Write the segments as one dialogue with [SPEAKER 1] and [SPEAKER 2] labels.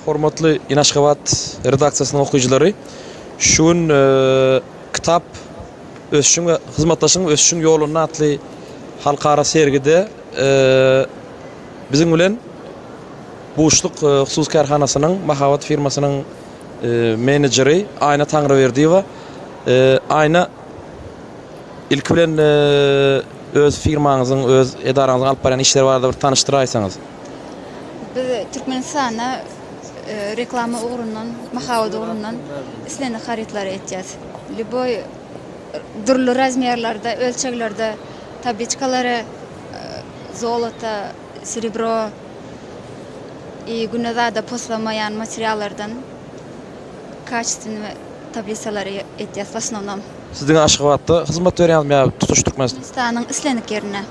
[SPEAKER 1] Hormatly Inaşgabat redaksiýasynyň okyjylary, şu gün Kitap ösüşiň we hyzmatdaşlygyň ösüşiň ýolunda atly halkara sergide biziň bilen Buşluk hususy kärhanasynyň mahabat firmasynyň menejeri Aýna Taňryberdiýewa. Aýna, ilki bilen öz firmaňyzyň, öz edaraňyzyň alyp barýan işleri barada bir tanyşdyraýsaňyz.
[SPEAKER 2] Biz Türkmenistanda reklama ugrundan, mahabat ugrundan islendik harytlary etýäs. Lýuboý dürli razmerlerde, ölçeglerde tabliçkalary, zolota, serebro i güne zada poslamaýan materiallardan kaçestwennyý tablisalary etýäs w osnownom.
[SPEAKER 1] Siz diňe Aşgabatda hyzmat berýäňizmi ýa tutuş Türkmenistan?
[SPEAKER 2] Türkmenistanyň islendik ýerinde.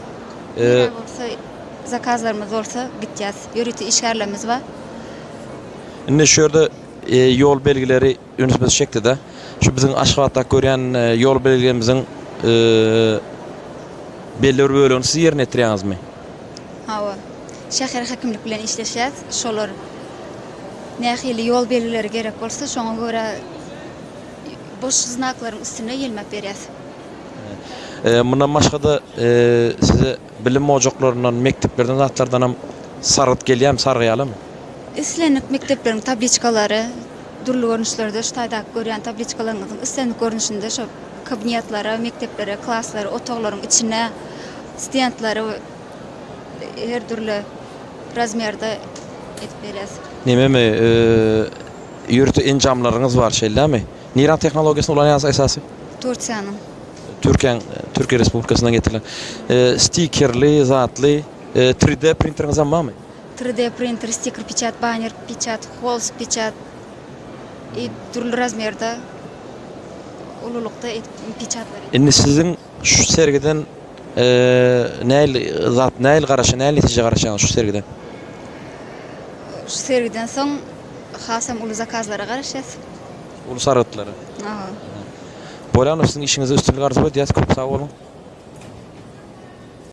[SPEAKER 2] Nirä bolsa zakazlarymyz bolsa gitýäs. Ýörite işgärlerimiz bar.
[SPEAKER 1] Indi şu ýerde ýol belgileri ünsümizi çekdi-de. Şu biziň Aşgabatdaky görýän ýol belgilerimiziň belli bir bölegini siz ýerine ýetirýäňizmi?
[SPEAKER 2] Hawa. Şäher häkimlik bilen işleşýäs. Şolar nähili ýol belgileri gerek bolsa, şoňa görä boş znaklaryň üstüne ýelmäp berýäs.
[SPEAKER 1] Mundan başga-da size bilim ojaklaryndan, mekdeplerden zatlardanam sargyt gelýärmi, sargaýarlarmy?
[SPEAKER 2] Islendik mekdepleriň tabliçkalary dürli görnüşlerde şu taýdaky görýän tabliçkalaryňyzyň islendik görnüşinde şo kabinetlere, mekdeplere, klaslara, otaglaryň içine stendleri her dürli razmerde edip berýäs.
[SPEAKER 1] Nememi, ýörite enjamlaryňyz bar şeýlemi? Niräň tehnologiýasyny ulanýaňyz esasy?
[SPEAKER 2] Tursiýanyň.
[SPEAKER 1] Türkiýäň, Türkiýe Respublikasyndan getirilen. Stikerli, zatly, 3D printeriňizem barmy?
[SPEAKER 2] 3D printer, stiker peçat, banner peçat, holst peçat i dürli razmerde, ululykda edip peçatlar edýär.
[SPEAKER 1] Indi siziň şu sergiden nähili zat, nähili garaşýan, nähili netijä garaşýaňyz şu sergiden?
[SPEAKER 2] Şu sergiden soň hasam uly zakazlara garaşýas.
[SPEAKER 1] Uly sargytlara.
[SPEAKER 2] Hawa.
[SPEAKER 1] Bolýandyr siziň işiňizde üstünlik arzuw edýäs köp sag boluň.